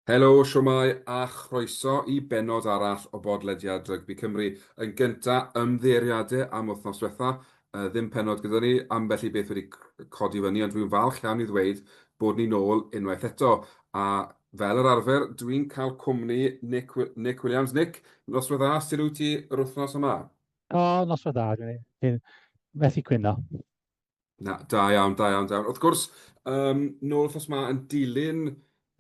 Helo, shwmae a chroeso i bennod arall o bodlediad Rygbi Cymru. Yn gynta, ymddiheuriadau am wythnos diwetha, ddim pennod gyda ni, ambell i beth wedi codi fyny, ond dwi'n falch iawn i ddweud bod ni nôl unwaith eto. A fel yr arfer, dwi'n cael cwmni Nick, Nick Williams. Nick, noswaith dda, sut wyt ti yr wythnos yma? O, noswaith dda, dwi'n methu cwyno. Na, da iawn, da iawn, da iawn. Wrth gwrs, um, nôl wythnos ma yn dilyn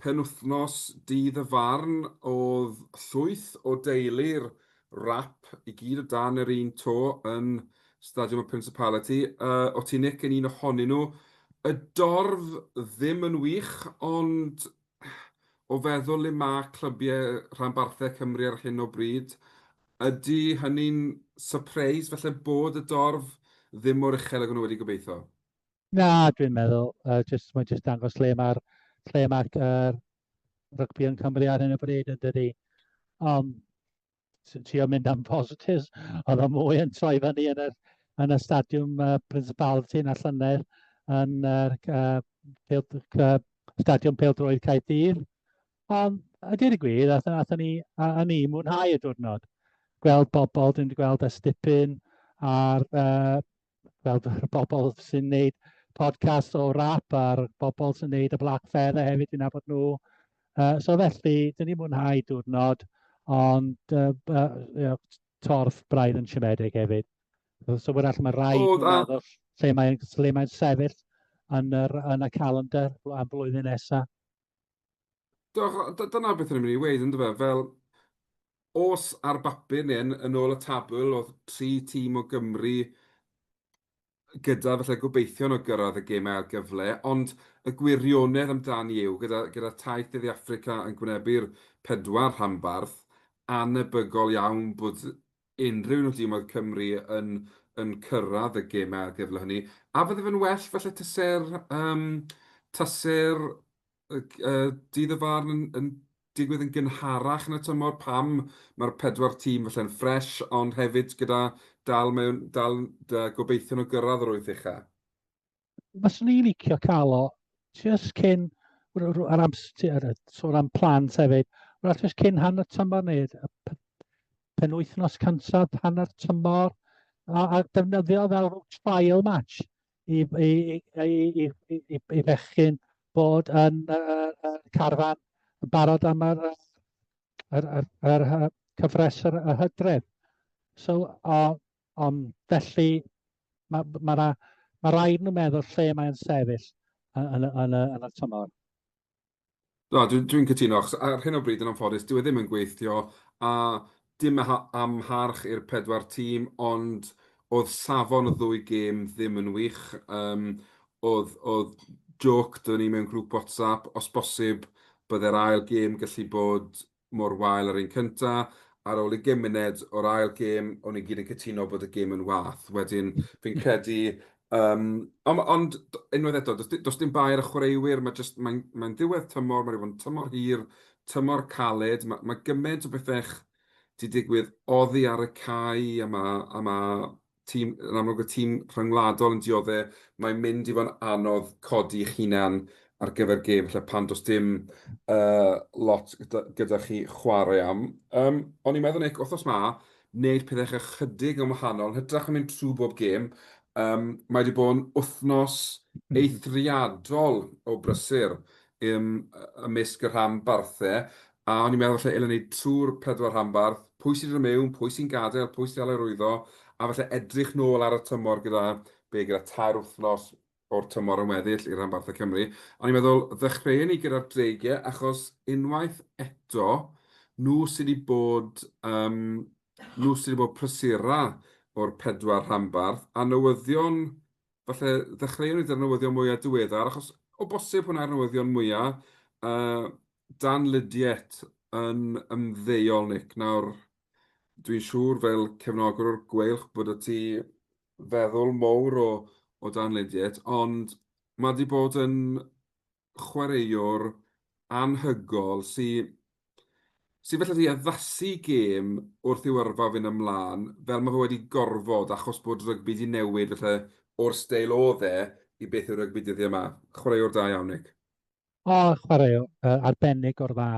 penwythnos dydd y farn, oedd llwyth o deulu'r rap i gyd o dan yr un to yn Stadiwm y Principality. O ti, Nick, yn un ohonyn nhw. Y dorf ddim yn wych, ond o feddwl le mae clybiau rhanbarthau Cymru ar hyn o bryd, ydy hynny'n surprise falle bod y dorf ddim mor uchel ag o'n nhw wedi gobeithio? Na, dwi'n meddwl, just, mae'n just dangos lle mae'r lle mae'r rygbi yn Cymru ar hyn o bryd yn dydy. Ond trio mynd am positives, oedd o mwy yn troi fyny yn y, yn y stadiwm Principality na llynedd yn yr uh, uh, stadiwm pêl-droed Caerdydd. Ond, a dweud y gwir, athyn ni, a, a ni mwynhau y diwrnod. Gweld bobl, dwi'n wedi gweld ers dipyn, a'r uh, gweld y bobl sy'n neud podcast o rap a'r bobl sy'n neud y Black Feather hefyd, dwi'n nabod nhw. So felly, dyn ni'n mwynhau diwrnod, ond uh, torf braidd yn siomedig hefyd. So wrach mae rhaid oh, meddwl lle mae'n lle mae sefyll yn, yr, yn y calendar am flwyddyn nesaf. Dyna beth o'n i'n mynd i weud, ynddo fe, fel os ar bapur neu yn, yn ôl y tabl oedd tri tîm o Gymru gyda falle gobeithion o gyrraedd y gemau ail gyfle, ond y gwirionedd amdani yw, gyda, gyda taith De Affrica yn gwynebu'r pedwar rhanbarth, anebygol iawn bod unrhyw un o dîmoedd Cymru yn, yn cyrraedd y gemau ail gyfle hynny. A fydde fe'n well falle tase'r um, tase'r dydd y farn yn, yn digwydd yn gynharach yn y tymor, pam mae'r pedwar tîm falle'n ffres, ond hefyd gyda dal mewn, dal gobeithion o gyrraedd yr wyth ucha. Fyswn i'n licio cael o just cyn, ar amser, sôn am plant hefyd, wrach just cyn hanner tymor neu penwythnos cyntaf hanner tymor, a, a defnyddio fel trial match i, i, i, i, i, i fechgyn bod yn uh, uh, carfan yn barod am yr, yr, yr, yr, yr cyfres yr, yr hydref. So, o, ond felly, mae ma, ma, ma rhaid nhw meddwl lle mae'n sefyll yn, yn, yn, yn, yn y tymor. Na, dwi'n dwi cytuno, achos ar hyn o bryd yn anffodus, dyw e ddim yn gweithio, a dim amharch i'r pedwar tîm, ond oedd safon y ddwy gêm ddim yn wych. Um, oedd, oedd joke 'da ni mewn grŵp WhatsApp, os bosib, byddai'r ail gêm gallu bod mor wael â'r un cynta. Ar ôl ugain munud o'r ail gêm, o'n i gyd yn cytuno bod y gêm yn wath. Wedyn, fi'n credu... Um, ond, ond unwaith eto, does, does dim bai ar y chwaraewyr, mae just, mae'n mae ddiwedd tymor, mae'n bod yn tymor hir, tymor caled, mae, mae gymaint o bethau 'di digwydd oddi ar y cae, a mae, a mae tîm, yn amlwg y tîm rhyngwladol yn diodde, mae'n mynd i fod yn anodd codi'ch hunan ar gyfer gêm falle pan does dim uh, lot gyda, gyda chi chwarae am. Um, o'n i'n meddwl, Nick, wythnos ma, wneud pethau ychydig yn wahanol, yn hytrach na mynd trwy bob gêm, um, mae wedi bod yn wythnos eithriadol o brysur um, ymysg y rhanbarthau, A o'n i'n meddwl falle elwn ni trwy'r pedwar rhanbarth, pwy sy'n dod mewn, pwy sy'n gadael, pwy sy'n dal i arwyddo, a falle edrych nôl ar y tymor gyda, be, gyda tair wythnos o'r tymor yn weddill i ranbarthau Cymru. O'n i'n meddwl, ddechreuon ni gyda'r Dreigiau, achos unwaith eto, nhw sydd wedi bod, um, nhw sydd wedi bod prysura o'r pedwar rhanbarth, a newyddion falle ddechreuon ni 'da'r newyddion mwya diweddar, achos o bosib hwnna'r newyddion mwya, uh, Dan Lydiate yn ymddeol, Nick. Nawr, dwi'n siŵr fel cefnogwr o'r Gweilch bod y ti feddwl mowr o, o Dan Lydiate, ond mae wedi bod yn chwaraewr anhygoel sy sy falle 'di addasu gêm wrth i'w yrfa fynd ymlaen, fel mae fe wedi gorfod achos bod rygbi 'di newid falle o'r steil oedd e i beth yw rygbi dyddiau 'ma. Chwaraewr da iawn, Nick. O, chwaraewr uh, arbennig o'r dda.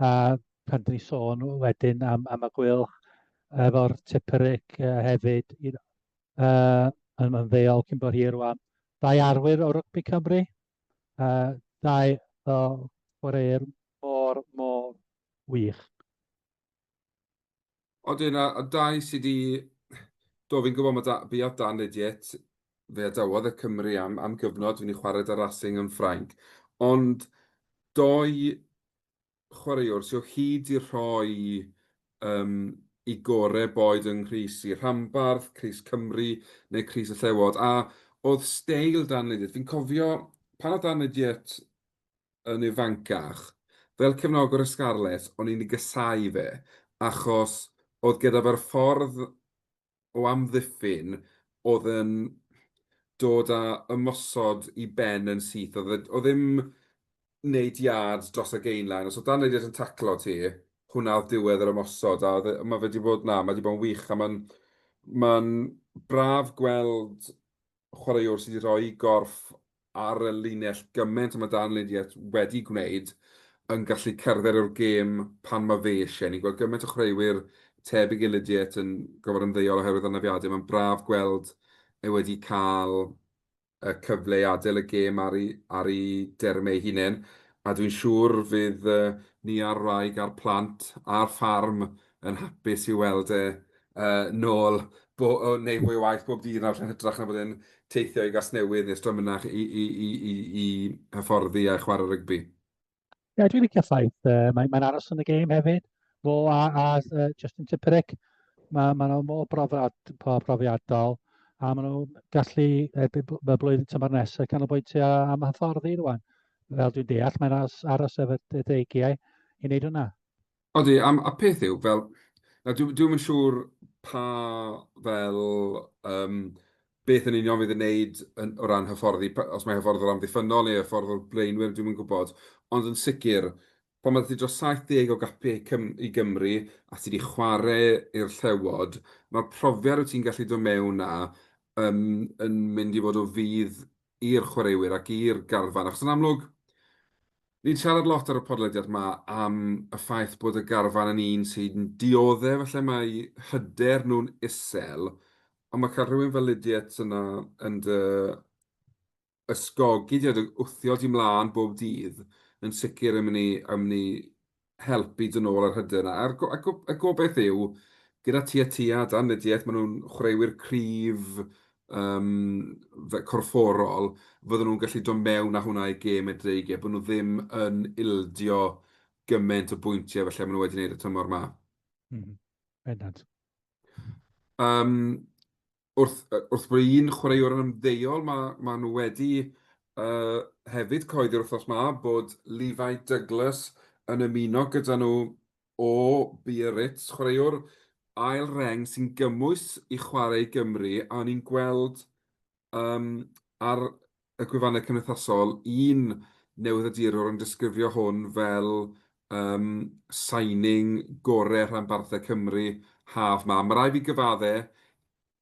A pan dyn ni sôn wedyn am y Gweilch efo'r Tipuric hefyd, you know, yn ymddeol cyn bo hir rwan. Dau arwyr o rygbi Cymru, dau o chwaraewyr mor, mor wych. Odyn, a dau sydd wedi... Do, fi'n gwybod mae da, buodd Dan Lydiate, fe adawodd y Cymru am gyfnod, fi'n ei chwarae 'da Racing yn Ffrainc. Ond doi chwaraewr sydd o hyd i rhoi i gorau boed yng nghrys i rhanbarth, crys Cymru neu crys y Llewod. A oedd steil Dan Lydiate, fi'n cofio pan oedd Dan Lydiate yn ifancach, fel cefnogwr y Scarlets, o'n i'n ei gasáu fe, achos oedd gyda fe'r ffordd o amddiffyn oedd yn dod â ymosod i ben yn syth. Oedd e, oedd ddim wneud yards dros y gain line. Os oedd Dan Lydiate yn taclo ti, hwnna oedd diwedd yr ymosod. A oedd e, mae fe wedi bod, na, mae wedi bod yn wych. A mae'n mae'n braf gweld chwaraewr sydd wedi rhoi gorff ar y linell gymaint mae Dan Lydiate wedi gwneud yn gallu cerdded o'r gêm pan mae fe eisiau. Ni'n gweld gymaint o chwaraewyr tebyg i Lydiate yn gorfod ymddeol oherwydd anafiadau. Mae'n braf gweld e wedi cael y cyfle i adael y gêm ar ei dermau ei hunain. A dwi'n siŵr fydd ni a'r wraig a'r plant a'r ffarm yn hapus i weld e nôl bo, neu fwy o waith bob dydd nawr yn hytrach na bod e'n teithio i Gasnewydd neu Strymenach i hyfforddi a chwarae rygbi. Ie, yeah, dwi'n licio ffaith. Mae'n aros yn y gêm hefyd. Fo a Justin Tipuric. Mae nhw mor profiadol a maen nhw'n gallu, erbyn y blwyddyn tymor nesaf, canolbwyntio am hyfforddi rwan. Fel dwi'n deall, mae'n aros efo y Dreigiau i wneud hwnna. Odi, a peth yw, fel, na, dwi'm yn siŵr pa fel, beth yn union fydd yn wneud o ran hyfforddi, os mae hyfforddwr amddiffynnol neu hyfforddwr blaenwyr, dwi'm yn gwybod. Ond yn sicr, pan mae ti dros 70 o gapiau i Gymru a ti wedi chwarae i'r Llewod, mae'r profiad wyt ti'n gallu dod mewn 'na yn mynd i fod o fudd i'r chwaraewyr ac i'r garfan. Achos yn amlwg, ni'n siarad lot ar y podlediad 'ma am y ffaith bod y garfan yn un sy'n dioddef, falle mae hyder nhw'n isel, ond mae cael rhywun fel Lydiate yna yn dy ysgogi di a dy wthio di mlaen bob dydd yn sicr yn mynd i helpu dod nôl â'r hyder 'na. A'r go, a go, y gobaith yw, gyda ti a Tia, Dan Lydiate, maen nhw'n chwaraewyr cryf, corfforol, fydden nhw'n gallu dod mewn â hwnna i gêm y Dreigiau, bod nhw ddim yn ildio gymaint o bwyntiau falle maen nhw wedi gwneud y tymor 'ma. Bendant. Wrth bod un chwaraewr yn ymddeol, mae nhw wedi hefyd cyhoeddi'r wythnos 'ma bod Levi Douglas yn ymuno gyda nhw o Biarritz, chwaraewr ail reng sy'n gymwys i chwarae i Gymru, a o'n i'n gweld ar y gwefannau cymdeithasol un newyddiadurwr yn disgrifio hwn fel signing gorau rhanbarthau Cymru haf 'ma. Mae rhaid fi gyfadde,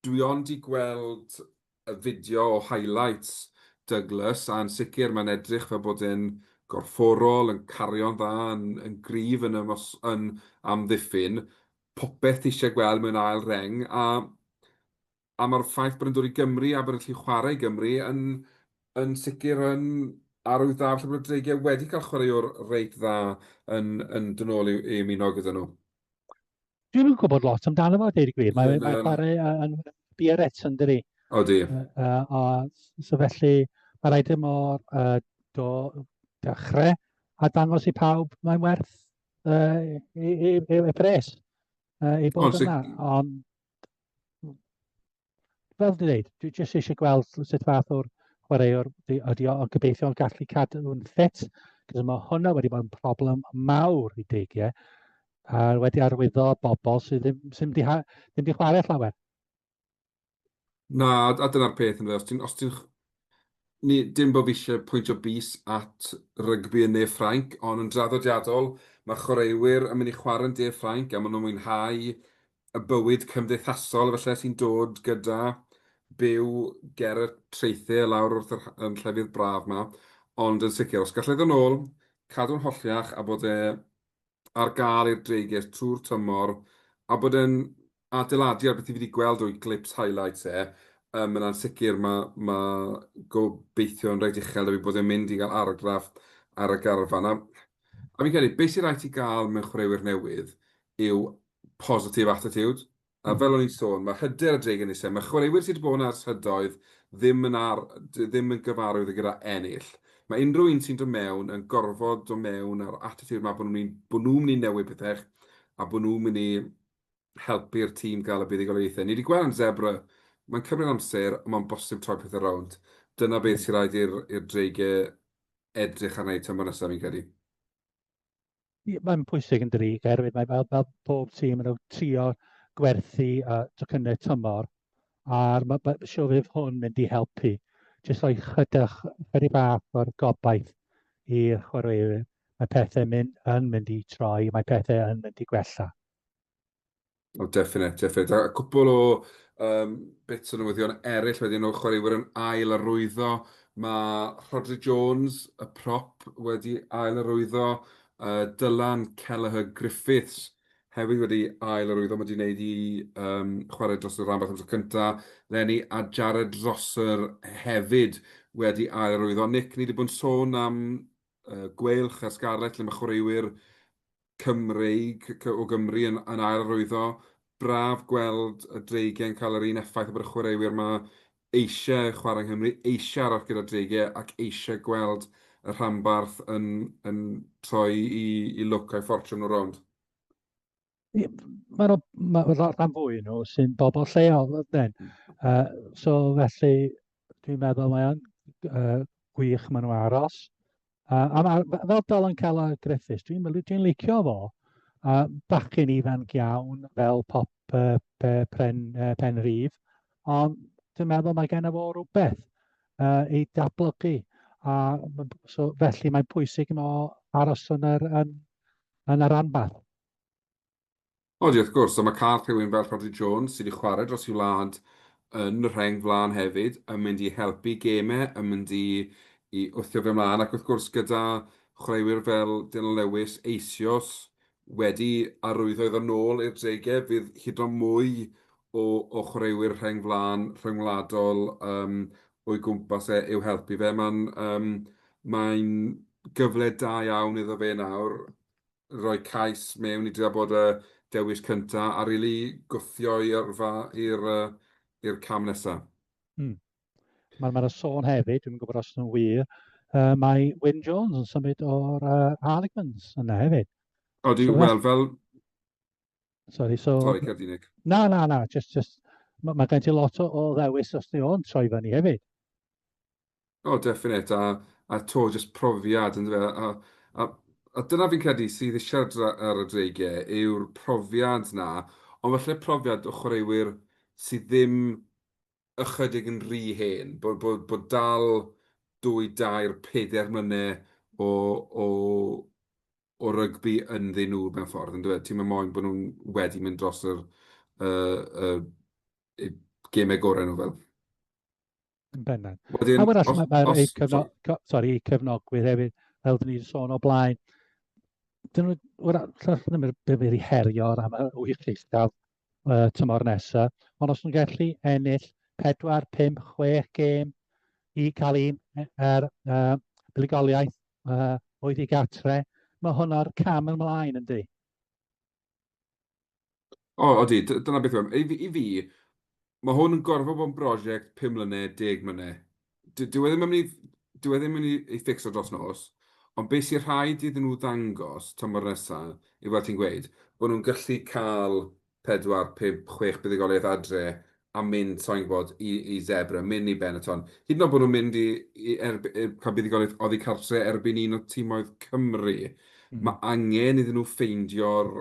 dwi ond 'di gweld y fideo o highlights Douglas, a yn sicr mae'n edrych fel bod e'n gorfforol, yn cario'n dda, yn gryf yn amddiffyn. Popeth ti eisiau gweld mewn ail reng, a mae'r ffaith bod e'n dod i Gymru a bod e'n gallu chwarae i Gymru yn sicr yn arwydd dda, falle bod y Dreigiau wedi cael chwaraewr reit dda yn dod nôl i ymuno gyda nhw. Dwi'm yn gwybod lot amdano fo, deud y gwir. Mae'n chwarae yn Biarritz, yn dydi? Odi. So felly, mae rhaid i mor do dechrau a dangos i pawb mae'n werth i pres i bod yna. Ond fel dwi'n dweud, dwi jyst eisiau gweld sut fath o'r chwaraewr ydi o, ond gobeithio yn gallu cadw'n ffit, cos mae hwnna wedi bod yn problem mawr i Deigiau, a wedi arwyddo bobl sydd ddim di, ddim di chwarae llawer. Na, a dyna'r peth yn Os ti'n, os ti'n, ni, dim bod fi eisiau pwyntio bys at rygbi yn Ne Ffrainc, ond yn draddodiadol, mae chwaraewyr yn mynd i chwarae yn De Ffrainc a maen nhw'n mwynhau y bywyd cymdeithasol falle sy'n dod gyda byw ger y traethau lawr wrth yr yn llefydd braf 'ma. Ond yn sicr, os gallai ddod nôl, cadw'n holliach a bod e ar gael i'r Dreigiau trwy'r tymor, a bod e'n adeiladu ar beth i fi wedi gweld o'i clips highlights e, um, yna'n sicr mae ma gobeithio yn reit uchel da fi bod e'n mynd i gael argraff ar y garfan. A, a fi'n credu, beth sy'n rhaid ti gael mewn chwaraewyr newydd yw positive attitude. A fel o'n i'n sôn, mae hyder y Dreigiau yn isel. Mae chwaraewyr sydd wedi bod yna ers hydoedd ddim yn, ar, ddim yn gyfarwydd gyda ennill. Mae unrhyw un sy'n dod mewn yn gorfod dod mewn â'r attitude yma bod nhw'n bod nhw'n mynd i newid pethau a bod nhw'n mynd i helpu'r tîm gael y buddugoliaethau. Ni wedi gweld yn Zebre, mae'n cymryd amser, ond mae'n bosib troi pethau rownd. Dyna beth sy'n rhaid i'r Dreigiau edrych ar wneud tymor nesaf, fi'n credu. Mae'n pwysig yn dydi, oherwydd mae fel, fel pob tîm yn nhw trio gwerthu tocynnau tymor, a'r ma, ma, siŵr fydd hwn mynd i helpu. Jyst rhoi chydig, chydig bach o'r gobaith i'r chwaraewyr. Mae pethau mynd, yn mynd i troi, mae pethau yn mynd i gwella. O, definite, definite. A cwpl o um, bits o newyddion eraill wedyn o chwaraewyr yn ail arwyddo. Mae Rhodri Jones, y prop, wedi ail arwyddo. Dylan Kelleher Griffiths hefyd wedi ail arwyddo. Mae wedi gwneud i um, chwarae dros y rhanbarth am tro cyntaf. Lenny a Jared Rosser hefyd wedi ail arwyddo. Nick, ni wedi bod yn sôn am Gweilch a Scarlett, lle mae chwaraewyr Cymreig o Gymru yn, yn ail arwyddo. Braf gweld y Dreigiau'n cael yr un effaith a bod y chwaraewyr yma eisiau chwarae yng Nghymru, eisiau aros gyda'r Dreigiau ac eisiau gweld y rhanbarth yn, yn troi i, i lwc a'i ffortiwn nhw rownd. Mae nhw, mae rhan fwy nhw sy'n bobl lleol, ydyn. So felly, dwi'n meddwl mae o'n gwych maen nhw aros. A ma, fel Dylan Keller Griffiths, dwi'n dwi licio fo. Bachgen ifanc iawn, fel pop pren, pen rhif, ond dwi'n meddwl mae gen fo rhywbeth i datblygu. A so, felly mae'n pwysig mo aros yn yr, yn, yn yr anbarth. Odi, wrth gwrs, a mae cael rhywun fel Rhodri Jones, sydd wedi chwarae dros ei wlad yn y rheng flaen hefyd, yn mynd i helpu gemau, yn mynd i, i wthio fe ymlaen, ac wrth gwrs gyda chwaraewyr fel Dylan Lewis eisoes wedi arwyddo iddo nôl i'r Dreigiau, fydd hyd yn oed mwy o, o chwaraewyr rheng flaen rhyngwladol um, o'i gwmpas e i'w helpu fe. Mae'n um, mae'n gyfle da iawn iddo fe nawr rhoi cais mewn i drio bod y dewis cynta a rili gwthio i yrfa i'r i'r cam nesa. Mm. Mae'r ma sôn hefyd, dwi'n gwybod os yn wir, mae Wyn Jones yn symud o'r Harlequins yna hefyd. Odi, so, wel, fel... Sorry, so... Sorry, Cerdinig. Na, na, na, just, just, mae ma gen ti lot o, o ddewis os ti o'n troi fyny hefyd. O, definite, a, a to, jyst profiad, yn dyfe? A, a, a dyna fi'n credu sydd eisiau ar, ar y Dreigiau, yw'r profiad na, ond falle profiad o chwaraewyr sydd ddim ychydig yn rhy hen, bod, bod, bod dal dwy, dair, pedair mlynedd o, o, o rygbi ynddyn nhw mewn ffordd, yn dweud? Ti'n moyn bod nhw'n wedi mynd dros yr uh, uh, gemau gorau nhw fel. Yn bendant. Wedyn, a wrach, mae'r ma, ma, cyfno, sorry, cefnogwyr hefyd, fel dyn ni wedi sôn o blaen, dyn nhw, wrach, ddim yn wedi herio am y wych eithaf tymor nesaf, ond os nhw'n gallu ennill 4, 5, 6 gêm i cael un er buddugoliaeth oedd i gatre, mae hwnna'r cam ymlaen yndi? O, odi, dyna beth yw e. I, I fi, mae hwn yn gorfod bod yn brosiect 5 mlynedd, 10 mlynedd. Dyw e ddim yn mynd i, dyw e ddim yn mynd i, i fixo dros nos, ond beth sy'n rhaid iddyn nhw ddangos tymor nesaf, yw fel ti'n gweud, bod nhw'n gallu cael 4, 5, 6 buddugoliaeth adre a mynd, sa i'n gwybod, i, i Zebre, mynd i Benetton. Hyd yn oed bod nhw'n mynd i, i, erb, i cael buddugoliaeth oddi cartre erbyn un o timoedd Cymru. Mae angen iddyn nhw ffeindio'r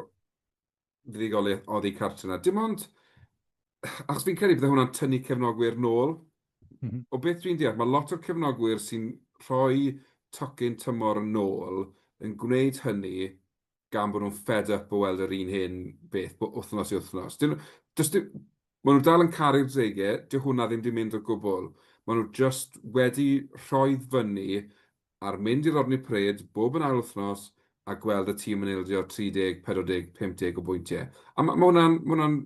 fuddugoliaeth oddi cartre 'na. Dim ond, achos fi'n credu bydde hwnna'n tynnu cefnogwyr nôl. O beth dwi'n deall, mae lot o'r cefnogwyr sy'n rhoi tocyn tymor yn ôl yn gwneud hynny gan bod nhw'n fed up o weld yr un hen beth wythnos i wythnos. Dyn nhw, does dim, maen nhw dal yn caru'r Dreigiau, dyw hwnna ddim 'di mynd o gwbl. Maen nhw just wedi rhoi fyny ar mynd i'r Rodney Parade bob yn ail wythnos a gweld y tîm yn ildio 30, 40, 50 o bwyntiau. A ma' ma' hwnna'n ma' hwnna'n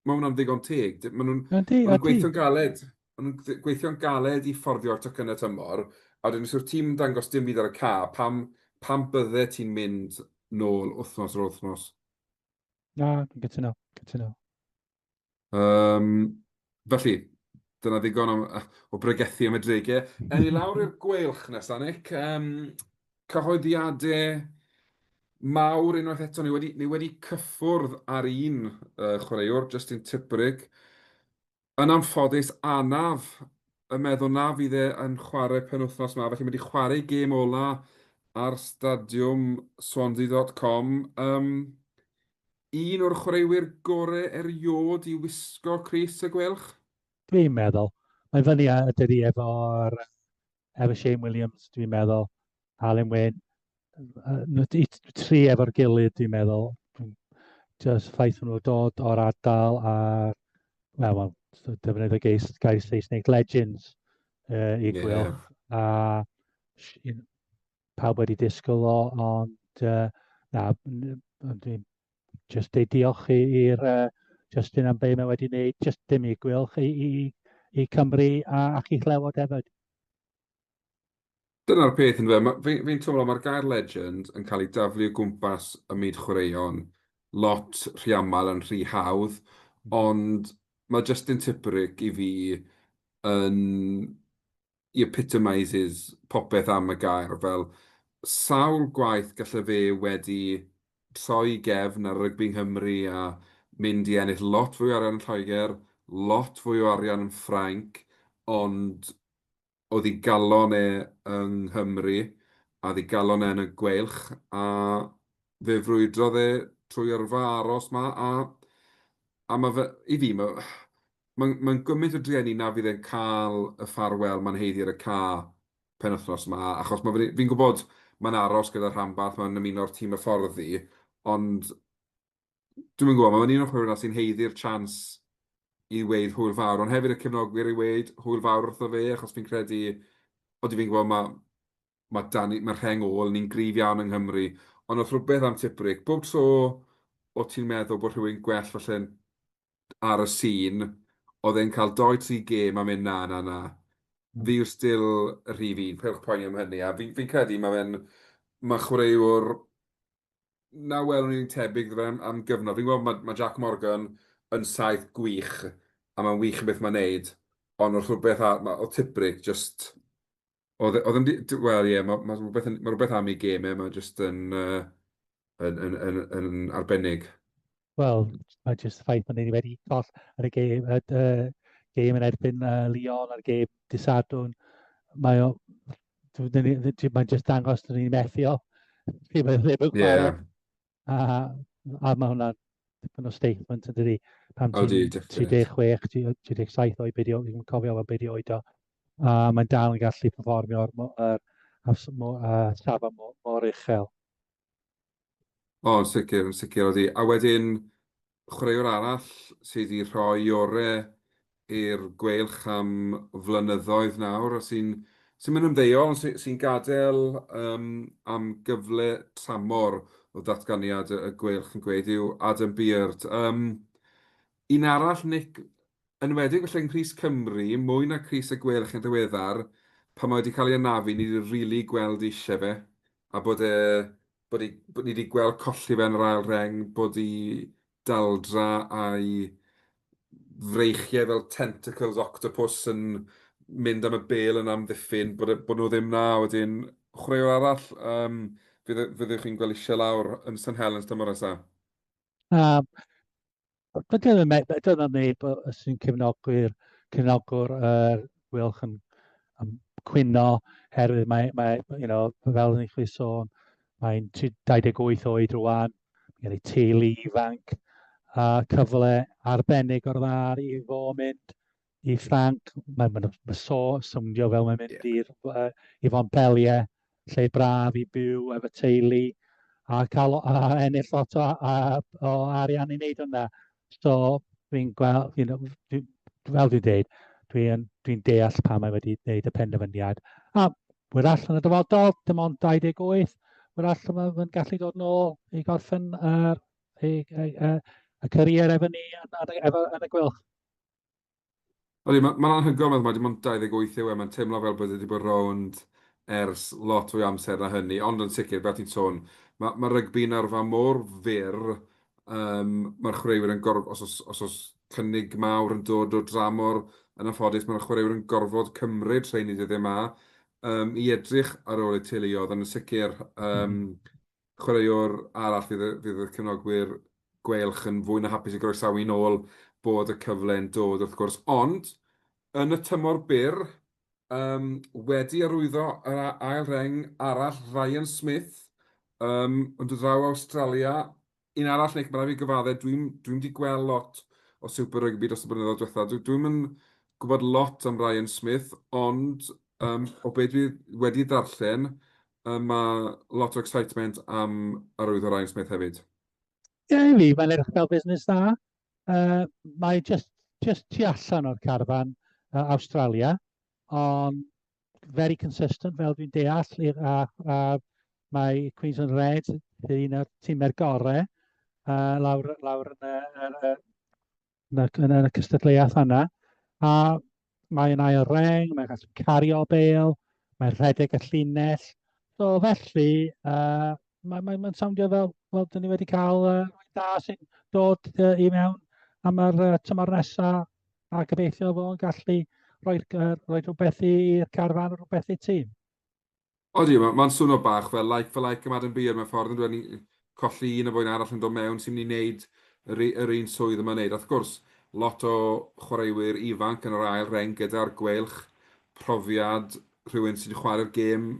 ma' hwnna'n ddigon teg. Maen nhw'n maen nhw'n gweithio'n galed. Maen nhw'n gweithio'n galed i fforddio'r tocynnau tymor, a wedyn os yw'r tîm yn dangos dim byd ar y ca, pam, pam bydde ti'n mynd nôl wythnos ar wythnos? Na, dwi'n cytuno, cytuno. Felly, dyna ddigon o, o bregethu am y dreigiau. Ewn ni lawr i'r gweilch nesaf, Nick. Cyhoeddiadau mawr unwaith eto. Ni wedi, ni wedi cyffwrdd ar un chwaraewr, Justin Tipuric. Yn anffodus, anaf y meddwl na fydd e yn chwarae penwythnos 'ma, felly mae wedi chwarae ei gêm ola ar stadiwm Swansea.com. Um, un o'r chwaraewyr gore eriod i wisgo crys y Gweilch? Dwi'n meddwl. Mae fyny a dydi efo'r efo Shane Williams, dwi'n meddwl, Alun Wyn, tri efo'r gilydd, dwi'n meddwl. Just ffaith nhw dod o'r ardal a, wel, well, defnydd y gair, gair Saesneg, legends i Gweilch. A pawb wedi disgwyl o, ond na, dwi'n just deud diolch i'r Justin am be mae wedi wneud, just dim i Gweilch, i, i, i Cymru a, ac i Llewod hefyd. Dyna'r peth yn fe, fi'n fi teimlo mae'r gair legend yn cael ei daflu o gwmpas y myd chwaraeon lot rhy aml yn rhy hawdd, ond mae Justin Tipuric i fi yn he epitomises popeth am y gair, fel sawl gwaith gallai fe wedi troi gefn ar rygbi Nghymru a mynd i ennill lot fwy o arian yn Lloegr, lot fwy o arian yn Ffrainc, ond oedd ei galon e yng Nghymru a oedd ei galon e yn y Gweilch a fe frwydrodd e trwy yrfa aros 'ma a a ma' fe, i fi, ma' mae'n mae'n gymaint o drueni na fydd e'n cael y ffarwel mae'n haeddu ar y ca penwythnos 'ma, achos ma' fe... fi'n gwybod mae'n aros gyda'r rhanbarth, mae'n ymuno â'r tîm hyfforddi, ond dwi'm yn gwybod, mae'n un o'r chwaraewyr 'na sy'n haeddu'r chance i weud hwyl fawr, ond hefyd y cefnogwyr i weud hwyl fawr wrtho fe, achos fi'n credu, odi fi'n gwybod ma' ma' 'da ni, ma' rheng ôl ni'n gryf iawn yng Nghymru, ond oedd rhywbeth am Tipuric, bob tro o't ti'n meddwl bod rhywun gwell falle'n ar y sîn, oedd e'n cael dou tri gêm a mynd na, na, na, fi yw still y rhif un, peidiwch poeni am hynny, a fi'n fi credu mae fe'n, mae chwaraewr na welwn ni'n tebyg iddo fe am, am gyfnod. Fi'n gwybod mae, mae Jack Morgan yn saith gwych, a mae'n wych yn beth mae'n neud, ond oedd rhywbeth ar, ma, oedd Tipuric just, oedd e, oedd e'n, wel ie, mae, mae, rhywbeth, mae rhywbeth am ei gêm e, mae just yn, yn, yn, yn, yn arbennig. Wel, mae jyst y ffaith bod ni wedi coll ar y gêm, y, y gêm yn erbyn Lyon a'r gêm dydd Sadwrn. Mae o, mae'n jyst dangos dyn ni'n methu o. Pryd mae ddim yn chwarae. Yeah. A, a mae hwnna'n dipyn o statement yn dydi. Pan ti'n 36, 37 oed, beth dwi'n cofio fel beth i oed o. A mae'n dal yn gallu performio ar, ar, ar, ar safon mor, mor uchel. O, yn sicr, yn sicr, odi. A wedyn, chwaraewr arall sydd wedi rhoi ore i'r Gweilch am flynyddoedd nawr, a sy'n sy'n mynd ymddeol, ond sy'n sy gadael um, am gyfle tramor o ddatganiad y Gweilch yn gweud yw Adam Beard. Um, un arall, Nick, yn enwedig felly yng nghrys Cymru, mwy na crys y Gweilch yn ddiweddar, pan mae wedi cael ei anafu, ni wedi rili gweld eisiau fe, a bod e, bod, i, bod ni wedi gweld colli fe yn yr ail reng, bod ei daldra a'i freichiau fel tentacles octopus yn mynd am y bêl yn amddiffyn, bod, e, bod nhw ddim na. Wedyn, chwaraewr arall, um, fydd, fyddwch chi'n gweld eisiau lawr yn St Helens tymor nesaf. Dyna neb sy'n cefnogwyr, cefnogwr yr Gweilch yn, yn cwyno herwydd mae, mae you know, fel ni chwi sôn, mae'n 28 oed rwan, mae gen i teulu ifanc, a cyfle arbennig o'r dda i fo mynd i Ffranc. Mae'n ma, ma so, swndio fel mae'n mynd yeah. i'r uh, i Fontpellier, lle braf i byw efo teulu a cael a ennill lot o, a, o arian i wneud hwnna. So dwi'n gweld, you know, dwi, fel dwi'n dweud, dwi'n dwi deall pam mae wedi gwneud y penderfyniad. A wyrach yn y dyfodol, dim ond 28, wrach mae'n gallu dod nôl i gorffen ar ei, ei, ei, y career efo ni yn, yn, efo, yn y Gweilch. Ydy, mae'n ma anhygoel, mae dim ond 28 yw e, mae'n teimlo fel bod e wedi bod rownd ers lot fwy o amser na hynny, ond yn sicr, fel ti'n sôn, mae, ma rygbi'n arfa mor fyr, um, mae'r chwaraewyr yn gorfod, os oes, os oes cynnig mawr yn dod o dramor, yn anffodus, mae'r chwaraewyr yn gorfod cymryd rheini dyddiau yma um, i edrych ar ôl eu teuluoedd, ond yn sicr, um, chwaraewr arall fydd y, fydd y cefnogwyr Gweilch yn fwy na hapus i groesawu nôl bod y cyfle'n dod wrth gwrs. Ond, yn y tymor byr, um, wedi arwyddo yr ail reng arall, Ryan Smith, um, yn dod draw Awstralia. Un arall, Nick, mae rhaid fi gyfadde, dwi'n dwi wedi gweld lot o Super Rugby dros y blynyddoedd diwethaf. Dwi'n dwi yn gwybod lot am Ryan Smith, ond um, o beth dwi wedi ddarllen, mae lot o excitement am arwyddo Ryan Smith hefyd. Ie, yeah, i fi, mae'n edrych fel busnes dda. Mae just, just tu allan o'r carfan Australia, ond very consistent fel dwi'n deall, a, a mae Queensland Reds un o'r tîmau'r gorau lawr, lawr yn y, y, yn y, yn y cystadleuaeth yna. A mae'n ail reng, mae'n gallu cario bel, mae'n rhedeg y llinell. So felly, mae'n mae, mae soundio fel, fel dyn ni wedi cael da sy'n dod i mewn am yr tymor nesaf a gobeithio fo'n gallu rhoi, rhoi rhywbeth i'r carfan, rhywbeth i'r tîm. Odi, mae'n ma swno bach fel like for like am Adam Beer mewn ffordd, yn dweud ni'n colli un o fo'n arall yn dod mewn sy'n mynd i wneud yr, yr un swydd yma'n wneud. Wrth gwrs, lot o chwaraewyr ifanc yn yr ail reng gyda'r Gweilch, profiad rhywun sy'n chwarae'r gêm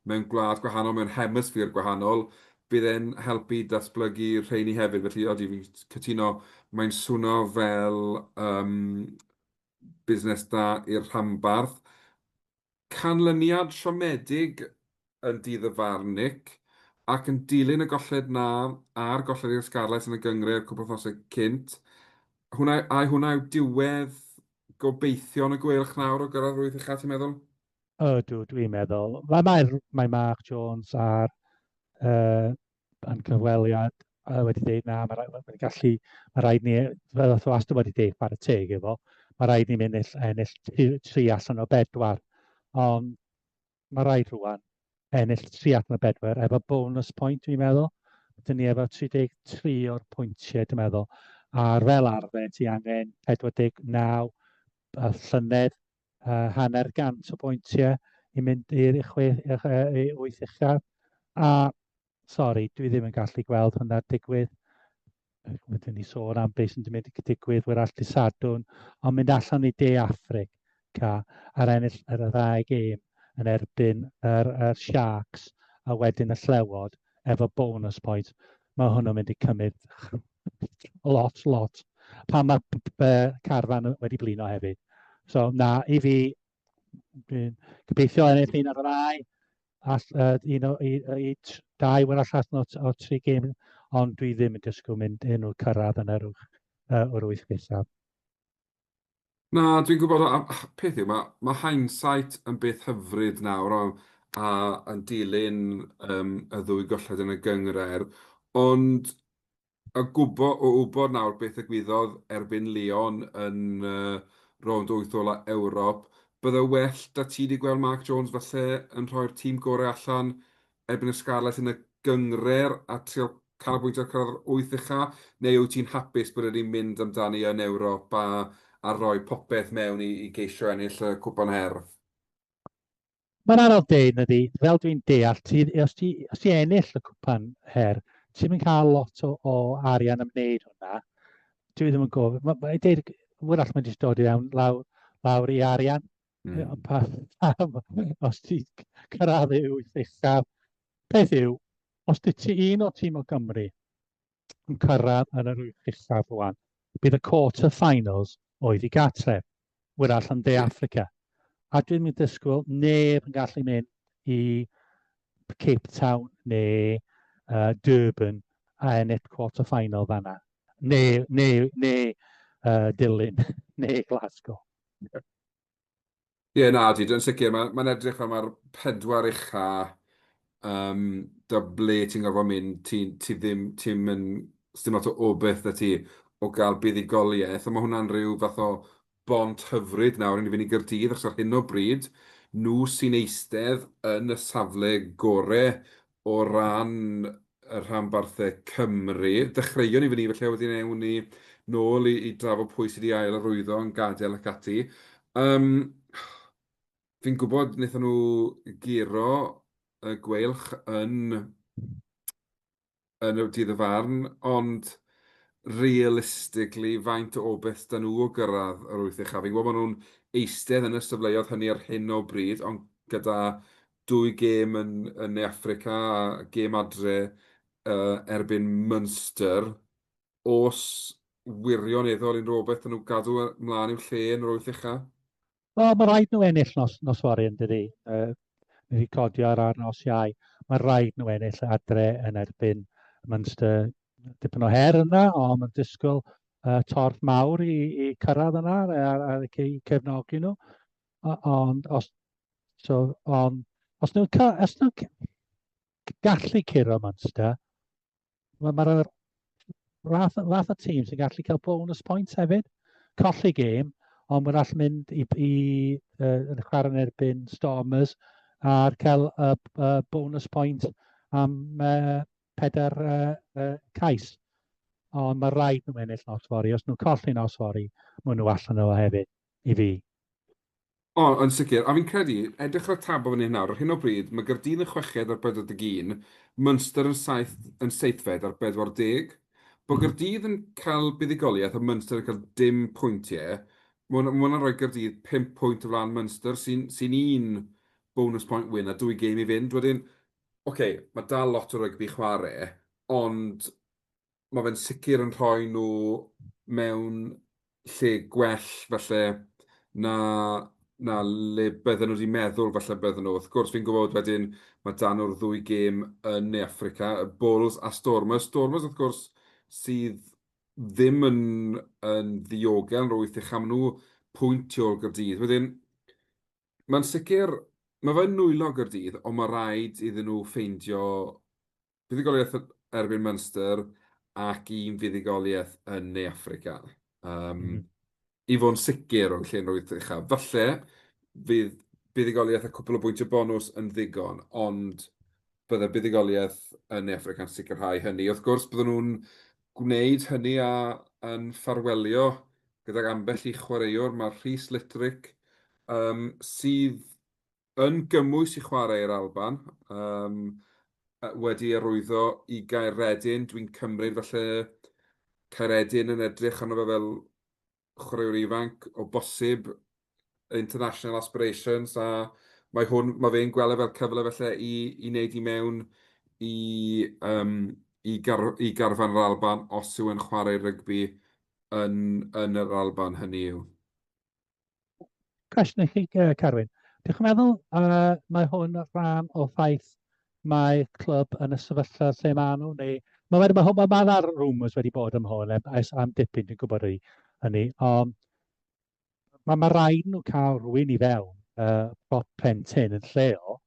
mewn gwlad gwahanol, mewn hemisphere gwahanol, bydd e'n helpu datblygu rheini hefyd. Felly, odi, fi'n cytuno, mae'n swno fel um, busnes da i'r rhanbarth. Canlyniad siomedig yn dydd y farn, Nick, ac yn dilyn y golled 'na a'r golled i'r Scarlets yn y gynghrair cwpl wythnosau cynt, hwnna, ai hwnna yw diwedd gobeithion y Gweilch nawr o gyrraedd yr wyth ucha, ti'n meddwl? Ydw, dwi'n meddwl. Mae, mae, mae Mark Jones a'r uh, yn cyfweliad wedi dweud na, mae rhaid, gallu, mae rhaid ni, fel oedd wastad wedi dweud chwarae teg efo, mae rhaid ni mynd ennill, ennill tri, tri allan o bedwar. Ond mae rhaid rwan ennill tri allan o bedwar efo bonus point dwi'n meddwl. Dyn ni efo 33 o'r pwyntiau dwi'n meddwl. A'r fel arfer ti angen 49 a llynedd hanner gant o bwyntiau i mynd i'r chwe, i wyth uchaf. A sori, dwi ddim yn gallu gweld hwnna'n digwydd. Wedyn ni sôn am beth sy'n mynd i digwydd wrach dydd Sadwrn, ond mynd allan i De Affrica ar ennill yr ddau gêm yn erbyn yr, yr Sharks a wedyn y Llewod efo bonus point, mae hwnnw'n mynd i cymryd lot, lot. Pan mae carfan wedi blino hefyd. So na, i fi, dwi'n gobeithio ennill un ar y ddau, all, un o, i, i, dau wrach allan o, o tri gêm, ond dwi ddim yn disgwyl mynd unrhyw cyrraedd yn yr uwch, o'r wyth nesaf. Na, dwi'n gwybod, a, a peth yw, mae, mae hindsight yn beth hyfryd nawr, o, a yn dilyn um, y ddwy golled yn y gynghrair, ond a gwbo, o wybod nawr beth ddigwyddodd erbyn Lyon yn uh, rownd wyth ola Ewrop, bydde well 'da ti 'di gweld Mark Jones falle yn rhoi'r tîm gorau allan erbyn y Scarlets yn y gynghrair a trio canolbwyntio ar cyrraedd yr wyth ucha, neu wyt ti'n hapus bod e 'di mynd amdani yn Ewrop a, a rhoi popeth mewn i, i geisio ennill y Cwpan Her? Mae'n anodd deud, nadi, fel dwi'n deall, ti, os ti, os ti ennill y cwpan her, ti'n mynd cael lot o, o arian am wneud hwnna. Dwi ddim yn gofyn, mae'n ma deud, wrach mae'n jyst dod i fewn lawr, lawr i arian. Mm. Pa, pam, os ti'n cyrraedd y wyth uchaf. Peth yw, os di ti un o tîm o Gymru, yn cyrraedd yn yr wyth uchaf rwan. Bydd y quarter finals oedd i gartref, wrach yn De Affrica. A dwi'n mynd disgwyl neb yn gallu mynd i Cape Town neu Durban a ennill quarter final fanna. Neu, neu, neu Dulyn, neu Glasgow. Ie, na, di, yn sicr, mae'n ma edrych fel mae'r pedwar ucha Um, da ble ti'n gorfod mynd, ti, ti ddim, ti'n mynd, sdim lot o obeith 'da ti o gael buddugoliaeth, a mae hwnna'n rhyw fath o bont hyfryd nawr i ni fynd i Gaerdydd, achos ar hyn o bryd, nhw sy'n eistedd yn y safle gore o ran y rhanbarthau Cymru. Dechreuon ni fyny felly, a wedyn ewn ni nôl i, i drafod pwy sydd wedi ail arwyddo yn gadael ac ati. Um, fi'n gwybod wnaethon nhw guro y Gweilch yn yn y dydd y farn, ond realistically, faint o obaith 'da nhw o gyrraedd yr wyth uchaf? Fi'n gwybod bod nhw'n eistedd yn y safleoedd hynny ar hyn o bryd, ond gyda dwy gêm yn, yn Ne Affrica a gêm adre uh, erbyn Munster, os wirioneddol unrhyw obaith 'da nhw gadw mlaen i'w lle yn yr wyth uchaf? Wel, mae rhaid nhw ennill nos, nos fory yn dydi? Ni wedi codio ar ar nos Iau. Mae rhaid nhw ennill adre yn erbyn Munster. Dipyn o her yna, ond mae'n disgwyl torf mawr i, i cyrraedd yna a, a, a i cefnogi nhw. Ond os, so, ond, os nhw'n os nhw'n gallu curo Munster, Mae'r ma fath, fath o tîm sy'n gallu cael bonus points hefyd. Colli gêm, ond mae'n all mynd i, i uh, yn chwarae yn erbyn Stormers a'r cael y uh, uh, bonus point am uh, pedair uh, uh, cais. Ond mae rhaid nhw ennill nos fory. Os nhw'n colli nos fory, maen nhw allan o hefyd, i fi. O, yn sicr. A fi'n credu, edrych ar y tabl fan hyn nawr, ar hyn o bryd, mae Gaerdydd yn chweched ar 41, Munster yn saith, yn seithfed ar 40. Bod Gaerdydd yn cael buddugoliaeth a Munster yn cael dim pwyntiau, mae hwnna, ma hwnna'n rhoi Gaerdydd 5 pwynt o flaen Munster, sy'n sy un bonus point win a dwy gêm i fynd. Wedyn, oce, okay, mae dal lot o rygbi chwarae, ond mae fe'n sicr yn rhoi nhw mewn lle gwell falle na, na le bydden nhw wedi meddwl falle bydden nhw. Wrth gwrs, fi'n gwybod wedyn mae dan nhw'r ddwy gêm yn Ne Affrica, y Bulls a Stormers. Stormers, wrth gwrs, sydd ddim yn, yn ddiogel yn rwyth eich am nhw pwynt tu ôl Gaerdydd. Wedyn, mae'n sicr, mae fe'n nwylo Gaerdydd, ond mae rhaid iddyn nhw ffeindio Buddugoliaeth erbyn Munster ac un fuddugoliaeth yn Ne Affrica. Um, mm -hmm. I fod yn sicr o'n lle'n rwydd uchaf. Falle fydd buddugoliaeth a cwpl o bwyntiau bonws yn ddigon, ond bydde buddugoliaeth yn Ne Affrica'n sicrhau hynny. Wrth gwrs, bydden nhw'n gwneud hynny a yn ffarwelio gydag ambell i chwaraewr. Mae Rhys Litterick, um, sydd yn gymwys i chwarae i'r Alban, yym, wedi arwyddo i Gaeredin. Dwi'n cymryd falle Caeredin yn edrych arno fe fel chwaraewr ifanc, o bosib international aspirations, a mae hwn, mae fe'n gweld e fel cyfle falle i, i wneud i mewn i, um, i, gar, i garfan yr Alban os yw e'n chwarae rygbi yn, yn yr Alban, hynny yw. Cwestiwn i chi, Carwyn. Dych chi'n meddwl uh, mae hwn rhan o ffaith mae clwb yn y sefyllfa lle maen nhw, neu mae wedi, mae, mae, mae yna rumours wedi bod am hwn ers am dipyn, dwi'n gwybod i hynny, ond mae, mae rhaid nhw cael rhywun i fewn uh, prop pen tyn yn lleol,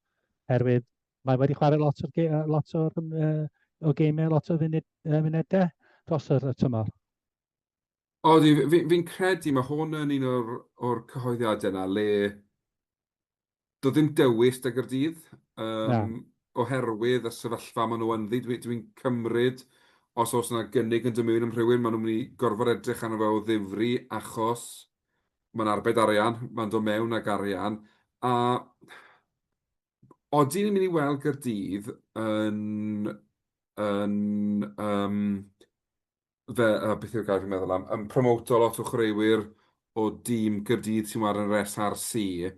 herwydd mae wedi chwarae lot o'r, lot o'r, uh, o gemau, lot o funud, uh, munudau dros yr tymor. Odi, fi, fi'n credu mae hwn yn un o'r, or cyhoeddiadau yna le doedd ddim dewis 'da Gaerdydd um, oherwydd y sefyllfa maen nhw ynddi. Dwi'n dwi, cymryd, os oes yna gynnig yn dod mewn am rhywun, maen nhw'n mynd i gorfod edrych arno fe o ddifri achos mae'n arbed arian, mae'n dod mewn ag arian. A odi ni'n mynd i weld Gaerdydd yn, yn um, fe, uh, beth yw'r gair fi'n meddwl am, yn promoto lot o chwaraewyr o dîm Gaerdydd sy'n wario yn yr SRC,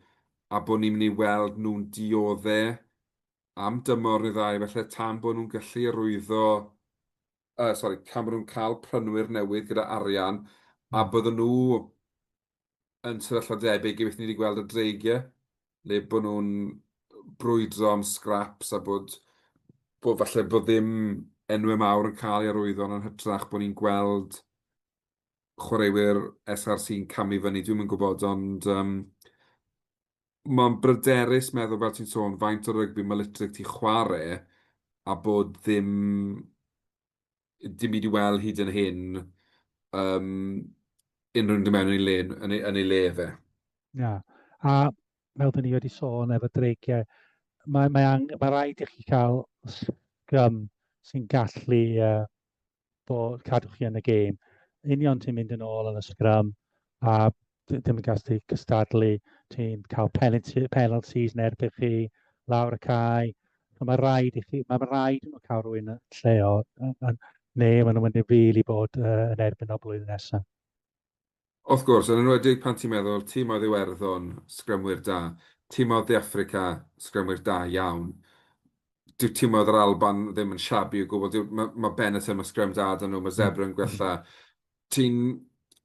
a bod ni'n mynd i weld nhw'n diodde am dymor neu ddau, felly tan bod nhw'n gallu arwyddo, uh, sorry, tan bod nhw'n cael prynwyr newydd gyda arian, a hmm. bydden nhw yn sefyllfa debyg i beth ni wedi gweld y Dreigiau, le bod nhw'n brwydro am scraps a bod, bod falle bod ddim enwau mawr yn cael ei arwyddo, ond yn hytrach bod ni'n gweld chwaraewyr SRC'n camu fyny, dwi'm yn gwybod, ond um, Mae'n bryderus meddwl, fel ti'n sôn, faint o rygbi mae Litterick 'di chwarae a bod ddim dim byd i weld hyd yn hyn um, unrhyw un dod mewn yn ei le, yn ei le fe. Na, a fel dyn ni wedi sôn efo dreigiau, mae rhaid i chi cael sgrym sy'n gallu bod, cadw chi yn y gêm. Union ti'n mynd yn ôl yn y sgrym a ddim yn gallu cystadlu, ti'n cael penalties yn erbyn chi, lawr y cae. So mae rhaid i chi, mae rhaid i nhw cael rhywun yn lleol, neu maen nhw'n mynd i rili bod yn erbyn o blwyddyn nesaf. Wrth gwrs, yn enwedig pan ti'n meddwl timoedd Iwerddon, sgrymwyr da, timoedd De Affrica, sgrymwyr da iawn. Dyw timoedd yr Alban ddim yn shabby o gwbl. Dyw, mae, mae Benetton, mae sgrym da 'da nhw, mae Zebre yn gwella. Ti'n...